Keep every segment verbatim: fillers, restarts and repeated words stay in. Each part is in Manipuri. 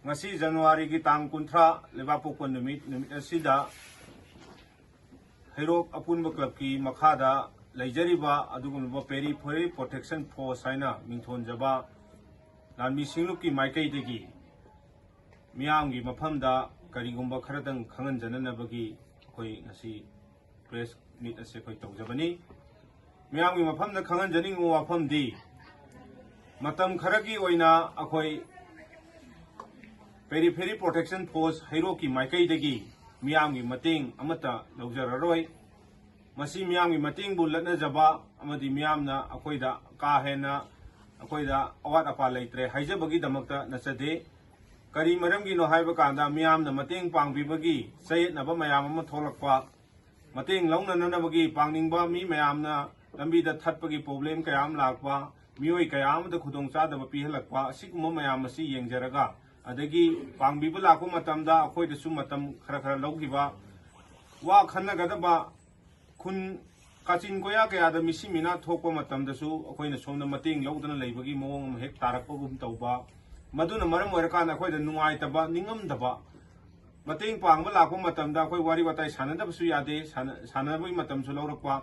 ꯉꯁꯤ ꯖꯅꯋꯥꯔꯤꯒꯤ ꯇꯥꯡ ꯀꯨꯟꯊ꯭ꯔꯥ, ꯂꯩꯕꯥꯛꯄꯣꯛꯄ ꯅꯨꯃꯤꯠ, ꯅꯨꯃꯤꯠ ꯑꯁꯤꯗ ꯍꯩꯔꯣꯛ ꯑꯄꯨꯟꯕ ꯀ꯭ꯂꯕꯀꯤ ꯃꯈꯥꯗ ꯂꯩꯖꯔꯤꯕ ꯑꯗꯨꯒꯨꯝꯂꯕ ꯄꯦꯔꯤꯐꯦꯔꯤ ꯄ꯭ꯔꯣꯇꯦꯛꯁꯟ ꯐꯣꯔꯁ ꯍꯥꯏꯅ ꯃꯤꯡꯊꯣꯟꯖꯕ ꯂꯥꯟꯃꯤ ꯁꯤꯡꯂꯨꯞꯀꯤ ꯃꯥꯏꯀꯩꯗꯒꯤ ꯃꯤꯌꯥꯝꯒꯤ ꯃꯐꯝꯗ ꯀꯔꯤꯒꯨꯝꯕ ꯈꯔꯗꯪ ꯈꯪꯍꯟꯖꯅꯅꯕꯒꯤ ꯑꯩꯈꯣꯏ ꯉꯁꯤ ꯄ꯭ꯔꯦꯁ ꯃꯤꯠ ꯑꯁꯤ ꯑꯩꯈꯣꯏ ꯇꯧꯖꯕꯅꯤ꯫ ꯃꯤꯌꯥꯝꯒꯤ ꯃꯐꯝꯗ ꯈꯪꯍꯟꯖꯅꯤꯡꯕ ꯋꯥꯐꯝꯗꯤ, ꯃꯇꯝ ꯈꯔꯒꯤ ꯑꯣꯏꯅ ꯑꯩꯈꯣꯏ ꯄꯦꯔꯤꯐꯦꯔꯤ ꯄ꯭ꯔꯣꯇꯦꯛꯁꯟ ꯐꯣꯔꯁ ꯍꯩꯔꯣꯛꯀꯤ ꯃꯥꯏꯀꯩꯗꯒꯤ ꯃꯤꯌꯥꯝꯒꯤ ꯃꯇꯦꯡ ꯑꯃꯠꯇ ꯂꯧꯖꯔꯔꯣꯏ꯫ ꯃꯁꯤ ꯃꯤꯌꯥꯝꯒꯤ ꯃꯇꯦꯡꯕꯨ ꯂꯠꯅꯖꯕ ꯑꯃꯗꯤ ꯃꯤꯌꯥꯝꯅ ꯑꯩꯈꯣꯏꯗ ꯀꯥ ꯍꯦꯟꯅ ꯑꯩꯈꯣꯏꯗ ꯑꯋꯥꯠ ꯑꯄꯥ ꯂꯩꯇ꯭ꯔꯦ ꯍꯥꯏꯖꯕꯒꯤꯗꯃꯛꯇ ꯅꯠꯆꯗꯦ꯫ ꯀꯔꯤ ꯃꯔꯝꯒꯤꯅꯣ ꯍꯥꯏꯕ ꯀꯥꯟꯗ, ꯃꯤꯌꯥꯝꯅ ꯃꯇꯦꯡ ꯄꯥꯡꯕꯤꯕꯒꯤ ꯆꯌꯦꯠꯅꯕ ꯃꯌꯥꯝ ꯑꯃ ꯊꯣꯛꯂꯛꯄ, ꯃꯇꯦꯡ ꯂꯧꯅꯅꯕꯒꯤ ꯄꯥꯡꯅꯤꯡꯕ ꯃꯤ ꯃꯌꯥꯝꯅ ꯂꯝꯕꯤꯗ ꯊꯠꯄꯒꯤ ꯄ꯭ꯔꯣꯕ꯭ꯂꯦꯝ ꯀꯌꯥ ꯑꯃ ꯂꯥꯛꯄ, ꯃꯤꯑꯣꯏ ꯀꯌꯥ ꯑꯃꯗ ꯈꯨꯗꯣꯡꯆꯥꯗꯕ ꯄꯤꯍꯜꯂꯛꯄ, ꯑꯁꯤꯒꯨꯝꯕ ꯃꯌꯥꯝ ꯑꯁꯤ ꯌꯦꯡꯖꯔꯒ, ꯑꯗꯒꯤ ꯄꯥꯡꯕꯤꯕ ꯂꯥꯛꯄ ꯃꯇꯝꯗ ꯑꯩꯈꯣꯏꯗꯁꯨ ꯃꯇꯝ ꯈꯔ ꯈꯔ ꯂꯧꯈꯤꯕ, ꯋꯥ ꯈꯟꯅꯒꯗꯕ, ꯈꯨꯟ ꯀꯥꯆꯤꯟ ꯀꯣꯌꯥ ꯀꯌꯥꯗ ꯃꯤꯁꯤ ꯃꯤꯅꯥ ꯊꯣꯛꯄ ꯃꯇꯝꯗꯁꯨ ꯑꯩꯈꯣꯏꯅ ꯁꯣꯝꯗ ꯃꯇꯦꯡ ꯂꯧꯗꯅ ꯂꯩꯕꯒꯤ ꯃꯑꯣꯡ ꯑꯃ ꯍꯦꯛ ꯇꯥꯔꯛꯄꯒꯨꯝ ꯇꯧꯕ, ꯃꯗꯨꯅ ꯃꯔꯝ ꯑꯣꯏꯔꯀꯥꯟꯗ ꯑꯩꯈꯣꯏꯗ ꯅꯨꯡꯉꯥꯏꯇꯕ, ꯅꯤꯡꯉꯝꯗꯕ, ꯃꯇꯦꯡ ꯄꯥꯡꯕ ꯂꯥꯛꯄ ꯃꯇꯝꯗ ꯑꯩꯈꯣꯏ ꯋꯥꯔꯤ ꯋꯥꯇꯥꯏ ꯁꯥꯟꯅꯗꯕꯁꯨ ꯌꯥꯗꯦ, ꯁꯥꯟꯅ-, ꯁꯥꯟꯅꯕꯒꯤ ꯃꯇꯝꯁꯨ ꯂꯧꯔꯛꯄ,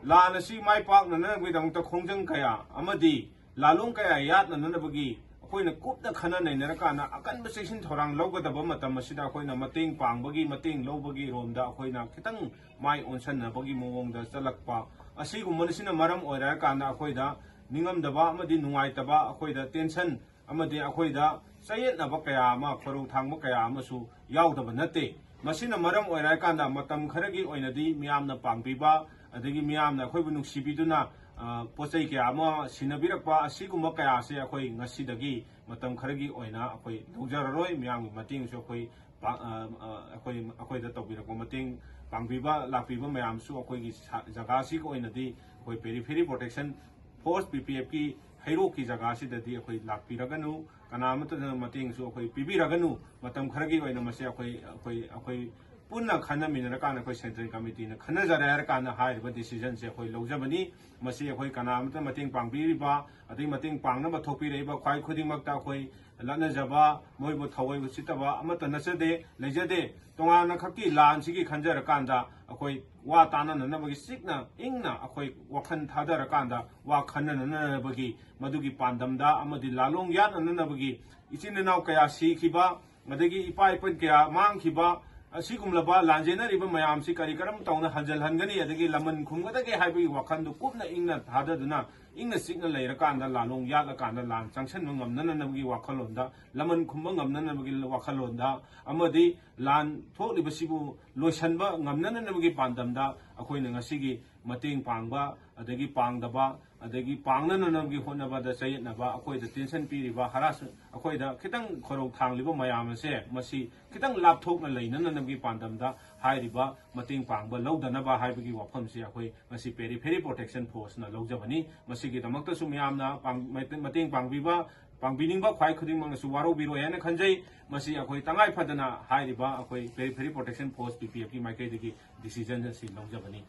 ꯂꯥꯟ ꯑꯁꯤ ꯃꯥꯏ ꯄꯥꯛꯅꯅꯕꯒꯤꯗꯃꯛꯇ ꯈꯣꯡꯖꯪ ꯀꯌꯥ ꯑꯃꯗꯤ ꯂꯥꯂꯣꯡ ꯀꯌꯥ ꯌꯥꯠꯅꯅꯕꯒꯤ ꯑꯩꯈꯣꯏꯅ ꯀꯨꯞꯅ ꯈꯟꯅ ꯅꯩꯅꯔꯀꯥꯟꯗ ꯑꯀꯟꯕ ꯆꯦꯛꯁꯤꯟ ꯊꯧꯔꯥꯡ ꯂꯧꯒꯗꯕ ꯃꯇꯝ ꯑꯁꯤꯗ ꯑꯩꯈꯣꯏꯅ ꯃꯇꯦꯡ ꯄꯥꯡꯕꯒꯤ, ꯃꯇꯦꯡ ꯂꯧꯕꯒꯤ ꯔꯣꯝꯗ ꯑꯩꯈꯣꯏꯅ ꯈꯤꯇꯪ ꯃꯥꯏ ꯑꯣꯟꯁꯟꯅꯕꯒꯤ ꯃꯑꯣꯡꯗ ꯆꯠꯂꯛꯄ, ꯑꯁꯤꯒꯨꯝꯕꯁꯤꯅ ꯃꯔꯝ ꯑꯣꯏꯔꯀꯥꯟꯗ ꯑꯩꯈꯣꯏꯗ ꯅꯤꯡꯉꯝꯗꯕ ꯑꯃꯗꯤ ꯅꯨꯡꯉꯥꯏꯇꯕ, ꯑꯩꯈꯣꯏꯗ ꯇꯦꯟꯁꯟ ꯑꯃꯗꯤ ꯑꯩꯈꯣꯏꯗ ꯆꯌꯦꯠꯅꯕ ꯀꯌꯥ ꯑꯃ, ꯈꯣꯏꯔꯧ ꯊꯥꯡꯕ ꯀꯌꯥ ꯑꯃꯁꯨ ꯌꯥꯎꯗꯕ ꯅꯠꯇꯦ꯫ ꯃꯁꯤꯅ ꯃꯔꯝ ꯑꯣꯏꯔꯀꯥꯟꯗ ꯃꯇꯝ ꯈꯔꯒꯤ ꯑꯣꯏꯅꯗꯤ ꯃꯤꯌꯥꯝꯅ ꯄꯥꯡꯕꯤꯕ, ꯑꯗꯒꯤ ꯃꯤꯌꯥꯝꯅ ꯑꯩꯈꯣꯏꯕꯨ ꯅꯨꯡꯁꯤꯕꯤꯗꯨꯅ, ꯑ, ꯄꯣꯠ ꯆꯩ ꯀꯌꯥ ꯑꯃ ꯁꯤꯟꯅꯕꯤꯔꯛꯄ, ꯑꯁꯤꯒꯨꯝꯕ ꯀꯌꯥꯁꯦ ꯑꯩꯈꯣꯏ ꯉꯁꯤꯗꯒꯤ ꯃꯇꯝ ꯈꯔꯒꯤ ꯑꯣꯏꯅ ꯑꯩꯈꯣꯏ ꯂꯧꯖꯔꯔꯣꯏ꯫ ꯃꯤꯌꯥꯝꯒꯤ ꯃꯇꯦꯡꯁꯨ ꯑꯩꯈꯣꯏ ꯄꯥ-, ꯑ, ꯑ, ꯑꯩꯈꯣꯏ, ꯑꯩꯈꯣꯏꯗ ꯇꯧꯕꯤꯔꯛꯄ ꯃꯇꯦꯡ ꯄꯥꯡꯕꯤꯕ ꯂꯥꯛꯄꯤꯕ ꯃꯌꯥꯝꯁꯨ ꯑꯩꯈꯣꯏꯒꯤ ꯁꯥ-, ꯖꯒꯥꯁꯤꯒꯤ ꯑꯣꯏꯅꯗꯤ ꯑꯩꯈꯣꯏ ꯄꯦꯔꯤꯐꯦꯔꯤ ꯄ꯭ꯔꯣꯇꯦꯛꯁꯟ ꯐꯣꯔꯁ, ꯄꯤ ꯄꯤ ꯑꯦꯐꯀꯤ ꯍꯩꯔꯣꯛꯀꯤ ꯖꯒꯥꯁꯤꯗꯗꯤ ꯑꯩꯈꯣꯏ ꯂꯥꯛꯄꯤꯔꯒꯅꯨ, ꯀꯅꯥ ꯑꯃꯠꯇꯅ ꯃꯇꯦꯡꯁꯨ ꯑꯩꯈꯣꯏ ꯄꯤꯕꯤꯔꯒꯅꯨ꯫ ꯃꯇꯝ ꯈꯔꯒꯤ ꯑꯣꯏꯅ ꯃꯁꯤ ꯑꯩꯈꯣꯏ, ꯑꯩꯈꯣꯏ, ꯑꯩꯈꯣꯏ ꯄꯨꯟꯅ ꯈꯟꯅꯃꯤꯟꯅꯔꯀꯥꯟꯗ ꯑꯩꯈꯣꯏ ꯁꯦꯟꯇ꯭ꯔꯦꯜ ꯀꯃꯤꯇꯤꯅ ꯈꯟꯅꯖꯔꯦ ꯍꯥꯏꯔꯀꯥꯟꯗ ꯍꯥꯏꯔꯤꯕ ꯗꯤꯁꯤꯖꯟꯁꯦ ꯑꯩꯈꯣꯏ ꯂꯧꯖꯕꯅꯤ꯫ ꯃꯁꯤ ꯑꯩꯈꯣꯏ ꯀꯅꯥ ꯑꯃꯠꯇ ꯃꯇꯦꯡ ꯄꯥꯡꯕꯤꯔꯤꯕ ꯑꯗꯩ ꯃꯇꯦꯡ ꯄꯥꯡꯅꯕ ꯊꯣꯛꯄꯤꯔꯛꯏꯕ ꯈ꯭ꯋꯥꯏ ꯈꯨꯗꯤꯡꯃꯛꯇ ꯑꯩꯈꯣꯏ ꯂꯛꯅꯖꯕ, ꯃꯣꯏꯕꯨ ꯊꯑꯣꯏ ꯎꯁꯤꯠꯇꯕ ꯑꯃꯠꯇ ꯅꯠꯆꯗꯦ, ꯂꯩꯖꯗꯦ꯫ ꯇꯣꯉꯥꯟꯅ ꯈꯛꯀꯤ ꯂꯥꯟꯁꯤꯒꯤ ꯈꯟꯖꯔꯀꯥꯟꯗ ꯑꯩꯈꯣꯏ ꯋꯥ ꯇꯥꯅꯅꯅꯕꯒꯤ ꯆꯤꯛꯅ ꯏꯪꯅ ꯑꯩꯈꯣꯏ ꯋꯥꯈꯜ ꯊꯥꯗꯔꯀꯥꯟꯗ ꯋꯥ ꯈꯟꯅꯅꯅꯕꯒꯤ, ꯃꯗꯨꯒꯤ ꯄꯥꯟꯗꯝꯗ ꯑꯃꯗꯤ ꯂꯥꯂꯣꯡ ꯌꯥꯠꯅꯅꯕꯒꯤ, ꯏꯆꯤꯟ ꯏꯅꯥꯎ ꯀꯌꯥ ꯁꯤꯈꯤꯕ, ꯑꯗꯒꯤ ꯏꯄꯥ ꯏꯄꯨ ꯀꯌꯥ ꯃꯥꯡꯈꯤꯕ, ꯑꯁꯤꯒꯨꯝꯂꯕ ꯂꯥꯟꯖꯦꯟꯅꯔꯤꯕ ꯃꯌꯥꯝꯁꯤ ꯀꯔꯤ ꯀꯔꯝ ꯇꯧꯅ ꯍꯟꯖꯤꯜꯍꯟꯒꯅꯤ, ꯑꯗꯒꯤ ꯂꯃꯟ ꯈꯨꯝꯒꯗꯒꯦ ꯍꯥꯏꯕꯒꯤ ꯋꯥꯈꯜꯗꯨ ꯀꯨꯞꯅ ꯏꯪꯅ ꯊꯥꯗꯗꯨꯅ, ꯏꯪꯅ ꯆꯤꯛꯅ ꯂꯩꯔꯀꯥꯟꯗ, ꯂꯥꯂꯣꯡ ꯌꯥꯠꯂꯀꯥꯟꯗ ꯂꯥꯟ ꯆꯪꯁꯤꯟꯕ ꯉꯝꯅꯅꯕꯒꯤ ꯋꯥꯈꯜꯂꯣꯟꯗ, ꯂꯃꯟ ꯈꯨꯝꯕ ꯉꯝꯅꯅꯕꯒꯤ ꯋꯥꯈꯜꯂꯣꯟꯗ, ꯑꯃꯗꯤ ꯂꯥꯟ ꯊꯣꯛꯂꯤꯕꯁꯤꯕꯨ ꯂꯣꯏꯁꯤꯟꯕ ꯉꯝꯅꯅꯕꯒꯤ ꯄꯥꯟꯗꯝꯗ ꯑꯩꯈꯣꯏꯅ ꯉꯁꯤꯒꯤ ꯃꯇꯦꯡ ꯄꯥꯡꯕ, ꯑꯗꯒꯤ ꯄꯥꯡꯗꯕ, ꯑꯗꯒꯤ ꯄꯥꯡꯅꯅꯕꯒꯤ ꯍꯣꯠꯅꯕꯗ ꯆꯌꯦꯠꯅꯕ, ꯑꯩꯈꯣꯏꯗ ꯇꯦꯟꯁꯟ ꯄꯤꯔꯤꯕ, ꯍꯔꯥꯁ-, ꯑꯩꯈꯣꯏꯗ ꯈꯤꯇꯪ ꯈꯣꯏꯔꯧ ꯊꯥꯡꯂꯤꯕ ꯃꯌꯥꯝ ꯑꯁꯦ, ꯃꯁꯤ ꯈꯤꯇꯪ ꯂꯥꯞꯊꯣꯛꯅ ꯂꯩꯅꯅꯕꯒꯤ ꯄꯥꯟꯗꯝꯗ ꯍꯥꯏꯔꯤꯕ ꯃꯇꯦꯡ ꯄꯥꯡꯕ ꯂꯧꯗꯅꯕ ꯍꯥꯏꯕꯒꯤ ꯋꯥꯐꯝꯁꯤ ꯑꯩꯈꯣꯏ ꯉꯁꯤ Periphery Protection Forceꯅ ꯂꯧꯖꯕꯅꯤ꯫ ꯃꯁꯤꯒꯤꯗꯃꯛꯇꯁꯨ ꯃꯤꯌꯥꯝꯅ ꯄꯥꯡ-, ꯃꯇꯦꯡ ꯄꯥꯡꯕꯤꯕ, ꯄꯥꯡꯕꯤꯅꯤꯡꯕ ꯈ꯭ꯋꯥꯏ ꯈꯨꯗꯤꯡꯃꯛꯅꯁꯨ ꯋꯥꯔꯧꯕꯤꯔꯣꯏ ꯍꯥꯏꯅ ꯈꯟꯖꯩ꯫ ꯃꯁꯤ ꯑꯩꯈꯣꯏ ꯇꯉꯥꯏ ꯐꯗꯅ ꯍꯥꯏꯔꯤꯕ ꯑꯩꯈꯣꯏ Periphery Protection Force, ꯄꯤ ꯄꯤ ꯑꯦꯐꯀꯤ ꯃꯥꯏꯀꯩꯗꯒꯤ decision ꯑꯁꯤ ꯂꯧꯖꯕꯅꯤ꯫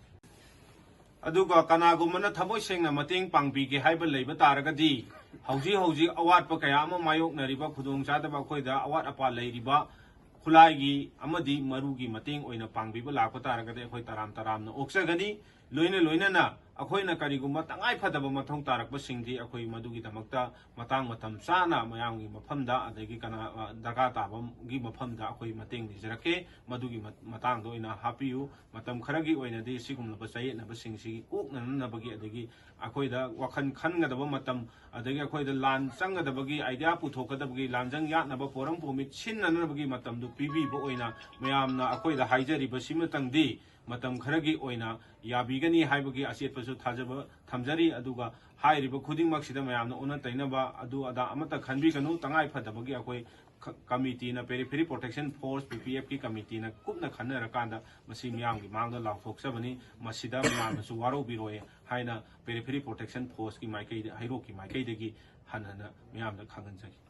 ꯑꯗꯨꯒ ꯀꯅꯥꯒꯨꯝꯕꯅ ꯊꯃꯣꯏ ꯁꯦꯡꯅ ꯃꯇꯦꯡ ꯄꯥꯡꯕꯤꯒꯦ ꯍꯥꯏꯕ ꯂꯩꯕ ꯇꯥꯔꯒꯗꯤ, ꯍꯧꯖꯤꯛ ꯍꯧꯖꯤꯛ ꯑꯋꯥꯠꯄ ꯀꯌꯥ ꯑꯃ ꯃꯥꯌꯣꯛꯅꯔꯤꯕ, ꯈꯨꯗꯣꯡꯆꯥꯗꯕ, ꯑꯩꯈꯣꯏꯗ ꯑꯋꯥꯠ ꯑꯄꯥ ꯂꯩꯔꯤꯕ, ꯈꯨꯠꯂꯥꯏꯒꯤ ꯑꯃꯗꯤ ꯃꯔꯨꯒꯤ ꯃꯇꯦꯡ ꯑꯣꯏꯅ ꯄꯥꯡꯕꯤꯕ ꯂꯥꯛꯄ ꯇꯥꯔꯒꯗꯤ, ꯑꯩꯈꯣꯏ ꯇꯔꯥꯝ ꯇꯔꯥꯝꯅ ꯑꯣꯛꯆꯒꯅꯤ꯫ ꯂꯣꯏꯅ ꯂꯣꯏꯅꯅ ꯑꯩꯈꯣꯏꯅ ꯀꯔꯤꯒꯨꯝꯕ ꯇꯉꯥꯏ ꯐꯗꯕ ꯃꯊꯧ ꯇꯥꯔꯛꯄꯁꯤꯡꯗꯤ, ꯑꯩꯈꯣꯏ ꯃꯗꯨꯒꯤꯗꯃꯛꯇ ꯃꯇꯥꯡ ꯃꯇꯝ ꯆꯥꯅ ꯃꯌꯥꯝꯒꯤ ꯃꯐꯝꯗ, ꯑꯗꯒꯤ ꯀꯅꯥ, ꯑ, ꯗꯔꯀꯥꯔ ꯇꯥꯕꯒꯤ ꯃꯐꯝꯗ ꯑꯩꯈꯣꯏ ꯃꯇꯦꯡ ꯅꯤꯖꯔꯛꯀꯦ꯫ ꯃꯗꯨꯒꯤ ꯃꯠ-, ꯃꯇꯥꯡꯗ ꯑꯣꯏꯅ ꯍꯥꯞꯄꯤꯌꯨ꯫ ꯃꯇꯝ ꯈꯔꯒꯤ ꯑꯣꯏꯅꯗꯤ ꯁꯤꯒꯨꯝꯂꯕ ꯆꯌꯦꯠꯅꯕꯁꯤꯡꯁꯤ ꯀꯣꯛꯅꯅꯕꯒꯤ, ꯑꯗꯒꯤ ꯑꯩꯈꯣꯏꯗ ꯋꯥꯈꯜ ꯈꯟꯒꯗꯕ ꯃꯇꯝ, ꯑꯗꯒꯤ ꯑꯩꯈꯣꯏꯗ ꯂꯥꯟ ꯆꯪꯒꯗꯕꯒꯤ idea ꯄꯨꯊꯣꯛꯀꯗꯕꯒꯤ, ꯂꯥꯟꯖꯪ ꯌꯥꯠꯅꯕ ꯄꯣꯔꯝ ꯄꯣꯃꯤꯠ ꯁꯤꯟꯅꯅꯕꯒꯤ ꯃꯇꯝꯗꯨ ꯄꯤꯕꯤꯕ ꯑꯣꯏꯅ ꯃꯌꯥꯝꯅ ꯑꯩꯈꯣꯏꯗ ꯍꯥꯏꯖꯔꯤꯕꯁꯤꯃꯇꯪꯗꯤ ꯃꯇꯝ ꯈꯔꯒꯤ ꯑꯣꯏꯅ ꯌꯥꯕꯤꯒꯅꯤ ꯍꯥꯏꯕꯒꯤ ꯑꯆꯦꯠꯄꯁꯨ ꯊꯥꯖꯕ ꯊꯝꯖꯔꯤ꯫ ꯑꯗꯨꯒ ꯍꯥꯏꯔꯤꯕ ꯈꯨꯗꯤꯡꯃꯛꯁꯤꯗ ꯃꯌꯥꯝꯅ ꯑꯣꯟꯅ ꯇꯩꯅꯕ ꯑꯗꯨ ꯑꯗꯥ ꯑꯃꯠꯇ ꯈꯟꯕꯤꯒꯅꯨ꯫ ꯇꯉꯥꯏ ꯐꯗꯕꯒꯤ ꯑꯩꯈꯣꯏ ꯈ-, ꯀꯃꯤꯇꯤꯅ, Periphery Protection Force, ꯄꯤ ꯄꯤ ꯑꯦꯐꯀꯤ ꯀꯃꯤꯇꯤꯅ ꯀꯨꯞꯅ ꯈꯟꯅꯔꯀꯥꯟꯗ ꯃꯁꯤ ꯃꯤꯌꯥꯝꯒꯤ ꯃꯥꯡꯗ ꯂꯥꯎꯊꯣꯛꯆꯕꯅꯤ꯫ ꯃꯁꯤꯗ ꯃꯌꯥꯝꯅꯁꯨ ꯋꯥꯔꯧꯕꯤꯔꯣꯏ ꯍꯥꯏꯅ Periphery Protection Forceꯀꯤ ꯃꯥꯏꯀꯩꯗ, ꯍꯩꯔꯣꯛꯀꯤ ꯃꯥꯏꯀꯩꯗꯒꯤ ꯍꯟꯅ ꯍꯟꯅ ꯃꯤꯌꯥꯝꯗ ꯈꯪꯍꯟꯖꯒꯦ꯫